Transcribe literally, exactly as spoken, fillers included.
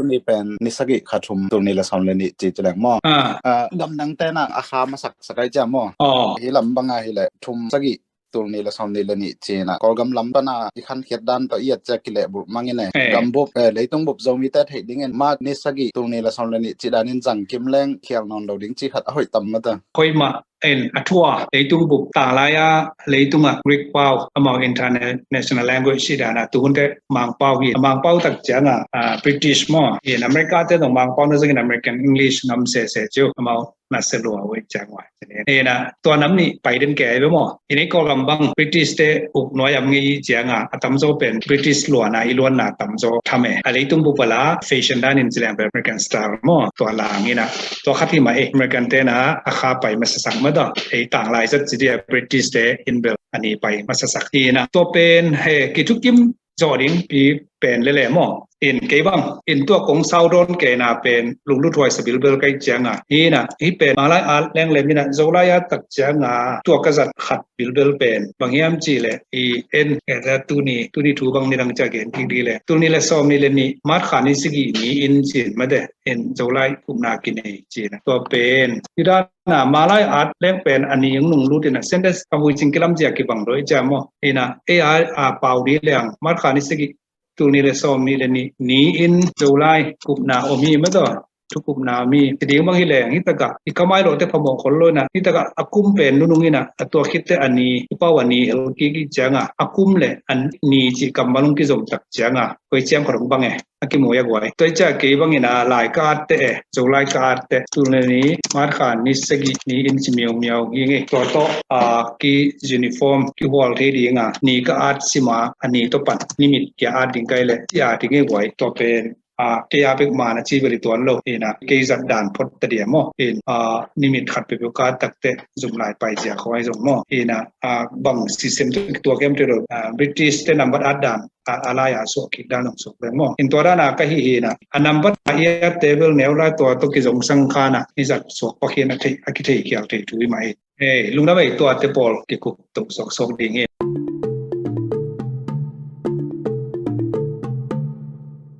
ni pen ni sagih kha thum tul nih le sawm le nih ci ci leng maw? Ah. Ah, gamdang tena a kha masak sakai cia maw? Oh. Hi lam banga hi le thum sagih tul nih le sawm nih le nih cina Kawlgam lam pana i khan khiat dan tawh i at cia kileh bulh mangin e. Eh. Gambup, eh, leitung bup Zomite theih dingin March ni sagih tul nih le sawm le nih ci danin zangkim leng khial nawn lo ding ci khat a hoih tam mata. Hoih mah. In a thua leitung bup tanglai a leitung a Greek pau amau international language si dana tuhunte Mangpau hi. Mangpau tak cianga, ah, British maw. In America te tong Mangpau na zangin American English ngam sese ciu amau na se lua wei ciang wai. Ina tua nam nih pai den ke ai be maw. Ina i Kawlgam bang British te uk nuai am ngei cianga a tamzaw pen British luana i luanna tamzaw tham e. A leitung bup a la fashion danin ci leng pen American style maw. Tua lang ina tua khat hi mah e. American tena a kha pai masasak mah daw. Ei tanglai zat ci dia British te in bel a ni pai masasak. Ina tua pen he kithukim zawh ding pi pen lele maw. In kei bang in tua kong sau dawn kei na pen lunglut huai sa bilbel kai cianga. Hi na hi pen Malai at leng le mina Zolai at tak cianga tua ka zat khat bilbel pen bang hiam ci le i en eta tuni, tuni thu bang ni dang cia gen kik di le. Tul nih le sawm nih le nih March kha ni sagih ni in cin mate in Zolai kumna kinei cina. Tua pen hi dan na Malai at leng pen a ni ung nung lut ina sentence a vui cing kilam cia kibang doi cia maw. Ina ei a, a pau di leng March kha ni sagih tul nih le sawm nih le nih ni in Zolai kumna om hi mah daw. Thu kumna om hi. Ti ding bang hi leng hi taka i kamai lo te phamawh khol lo ina hi taka a kum pen nunung ina a tua khit te a ni i pau a ni hel kik i cianga a kum le a ni ci kammal ung kizom tak cianga koi ciang khat hong bang e. A kimu yak wai. Tua i cia kei bangin a lai ka at te e, Zolai ka at te. Tul nih le nih March kha ni sagih ni in ci miau miau hi ngei. Tua tawh a ki uniform kihual thei dinga ni ka at sima a ni tawh pan nimit kia at ding kai le cia ding ngei wai. Tua pen a kei a pek mana ci beli tuan lo. Ina kei zat dan phot ta dia maw. In a nimit khat pepeu ka at tak te zum lai pai cia khawng ai zong maw. Ina a bang system tu tua kem te lo, a British te nambat at dan a, a lai a suak kik dan hong suak leng maw. In tua dana ka hih hina a nambat a ia table neu lai tua tawh kizong sang khana i zat suak pakhin a thei, a kithei khial thei thu i mah hi. Hei lungdam ei tua te pawl kikup tuk suak suak ding hi.